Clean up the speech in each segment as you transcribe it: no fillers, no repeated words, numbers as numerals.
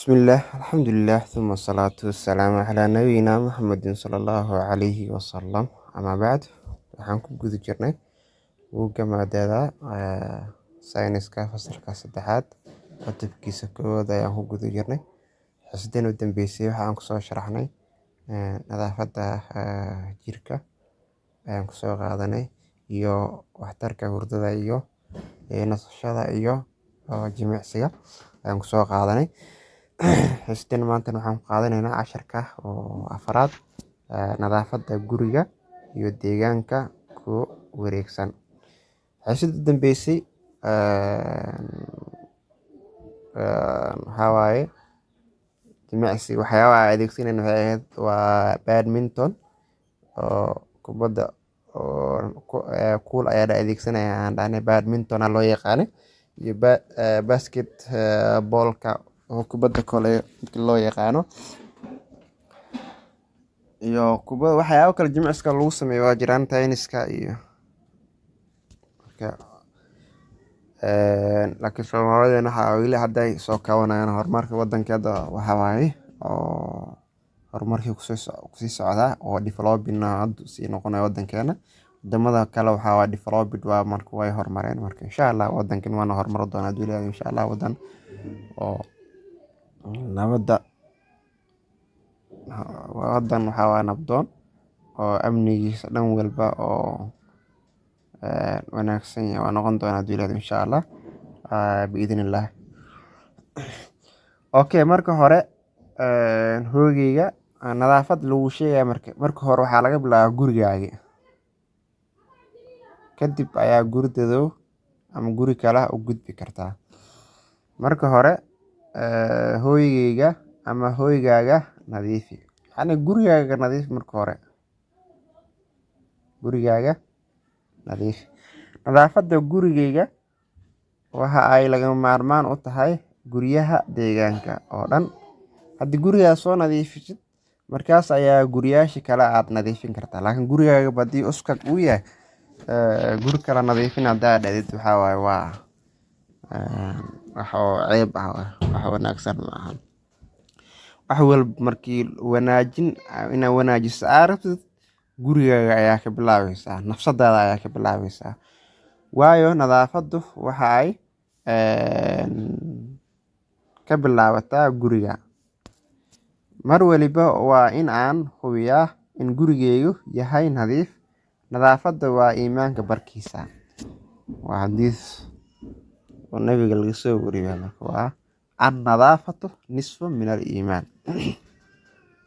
Bismillah, alxamdulilah, uma asalaatu wasalaamu calaa nabiyina Muxamedin sala allahu calayhi wasalam. Amaa bacd, waxaan ku guda jirnay buugga maadada sayniska, fasalka saddexaad, cutubkiisa koowaad ayaan ku guda jirnay. Xiisadeen u dambeysay waxaan kusoo sharaxnay nadaafadda jirka ayaan kusoo qaadanay, iyo waxtarka hurdada iyo nasashada iyo jimicsiga ayaan kusoo qaadanay. Xiisadeen maantana waxaan ku qaadanaynaa casharka oo afraad, nadaafadda guriga iyo deegaanka ku wareegsan. Xiisadda u dambeysay waxaa waaye jimicsi. Waxyaabaha aan adeegsanayno waxay ahayd waa badminton oo kubadda oo kuul ayaa la adeegsanaya aan dhahnay, badminton aa loo yaqaanay, iyo basket ballka oo kubadda koley loo yaqaano, iyo kubada waxyaabo kale jimicsiga lagu sameeyo waa jiraan, tenniska iyo marka. Laakiin Soomaalidana waxaa weli hadda ay soo kabanayaan horumarka wadanka. Hadda waxaa waaye oo horumarkii kusii socdaa oo developing hadda sii noqonayo wadankeena. Wadamada kale waxaa waaye developed waa, marka way horumareen. Marka insha Allah wadankan waana horumar doonaa haduu Ilaahay, insha Allah. Wadan oo nabadda, wadan waxaa waaye nabdoon oo amnigiisa dhan walba oo wanaagsan yahay waa noqon doonaa haduu Ilaahay, insha Allah, biidhnillah. Okay, marka hore hoygeyga nadaafad lagu sheegaya. Marka hore waxaa laga bilaabaa gurigaaga, kadib ayaa guri dadow ama guri kale u gudbi kartaa. Marka hore hoygeyga ama hoygaaga nadiifi, yacni gurigaaga nadiif. Marka hore gurigaaga nadiifi. Nadaafadda gurigeyga waxa ay lagama maarmaan u tahay guryaha deegaanka oo dhan. Haddii gurigaaga soo nadiifisid, markaas ayaa guriyaasha kale aad nadiifin kartaa. Laakiin gurigaaga haddii uskag uu yahay, guri kale nadiifin haddaa dhahdid, waxaa waaye waa wax oo ceeb ah, wax wanaagsan ma ahan. Wax walba markii wanaajin inaad wanaajiso aad rabtid, gurigaaga ayaa ka bilaabeysaa, nafsadaada ayaa ka bilaabeysaa, waayo nadaafaddu waxa ay ka bilaabataa guriga. Mar waliba waa in aan hubiyaa in gurigeygu yahay nadiif. Nadaafadda waa iimaanka barkiisa, waa xadiis oo nabiga laga soo wariyay. Marka waa "Annadaafatu nisfu min al-iimaan".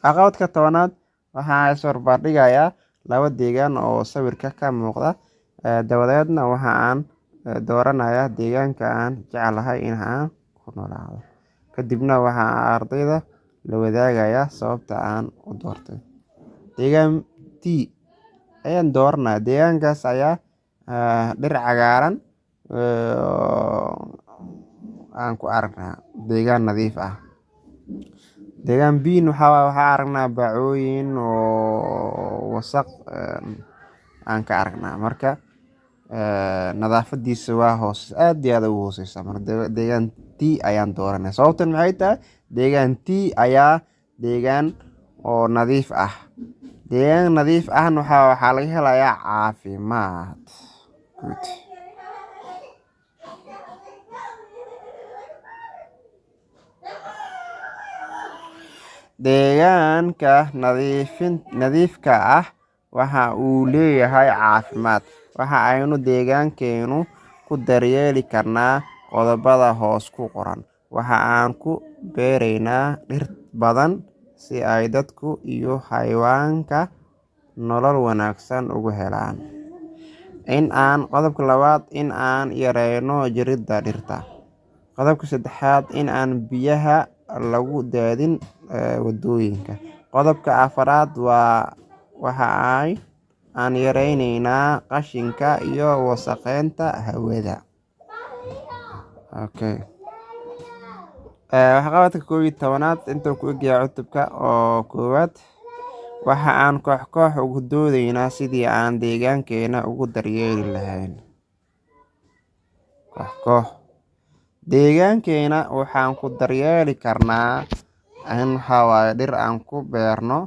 Caqabadka 10aad, waxaa is barbardhigayaa laba deegaan oo sawirka ka muuqda, dabadeedna waxa aan dooranayaa deegaanka aan jeclahay in aan ku noolaado. Kadibna waxa aan ardayda la wadaagayaa sababta aan u doortay. Deegaan T ayaan dooranaya. Deegaankaas ayaa dhir cagaaran aan ku aragnaa, deegaan nadiif ah. Deegaan B waxaa waaye waxaa aragnaa bacooyin oo wasaq aan ka aragnaa. Marka nadaafadiisa waa hoos, aad iyo aad ugu hooseysa. Marka deegaan T ayaan dooranaya. Sababtan maxay tahay? Deegaan T ayaa deegaan oo nadiif ah. Deegaan nadiif ahna waxaa laga helayaa caafimaad. Good. Deegaanka nadiifka ah waxa uu leeyahay caafimaad. Waxa aynu deegaankeena ku daryeeli karnaa qodobada hoos ku qoran. Waxa aan ku beeraynaa dhir badan si ay dadku iyo xayawaanka nolol wanaagsan ugu helaan. In aan qodobka labaad, in aan yareyno jaridda dhirta. Qodobka saddexaad, in aan biyaha lagu daadin wadooyinka. Qodobka afraad waa waxa ay aan yareyneynaa qashinka iyo wasakheynta hawada. Okay. Waxqabadka 11aad intuu ku egyahay cutubka oo koowaad. Waxa aan koox koox ugu doodeynaa sidii aan deegaankeena ugu daryeeli lahayn. Koox koox. Deegaankeena waxaan ku daryeeli karnaa in waxaa waaye dhir aan ku beerno,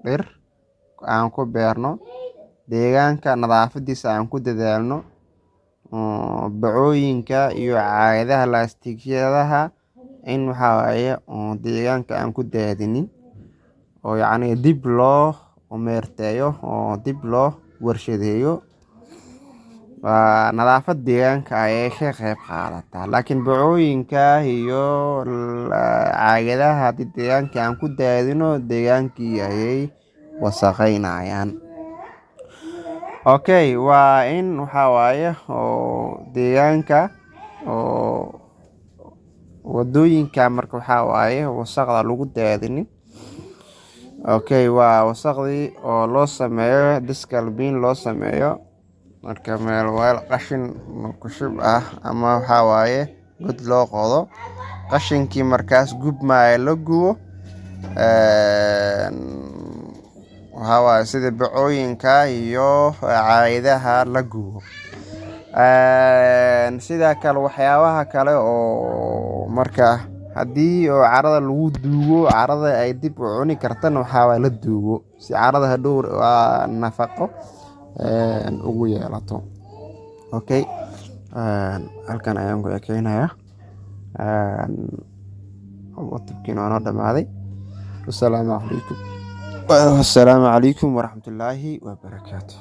dhir aan ku beerno deegaanka, nadaafadiisa aan ku dadaalno, bacooyinka iyo caagadaha laastikyadaha in waxaa waaye deegaanka aan ku daadinin, oo yacni dib loo meerteeyo oo dib loo warshadeeyo. Waa nadaafad deegaanka ayay ka qeyb qaadataa, laakiin bacooyinka iyo caagadaha haddii deegaanka aan ku daadino, deegaankii ayay wasaqeynayaan. Okay, waa in waxaa waaye oo deegaanka oo wadooyinka marka waxaa waaye wasaqda lagu daadinin. Okay, waa wasaqdii oo loo sameeyo dustbin loo sameeyo, marka meel weel qashin ku shub ah ama waxaa waaye god loo qodo, qashinkii markaas gubmaayo la gubo. Waxaa waaye sida bacooyinka iyo caagadaha la gubo. Sida kale waxyaabaha kale oo marka haddii oo carada lagu duugo, carada ay dib u cuni kartana, waxaa waaye la duugo si carada hadhow waa nafaqo ugu yeelato. Okay, halkan ayaan ku ekeynayaa, cutubkiina waa noo dhamaaday. Wasalaamu calaykum, wasalaamu calaykum waraxmatullaahi wabarakaatu.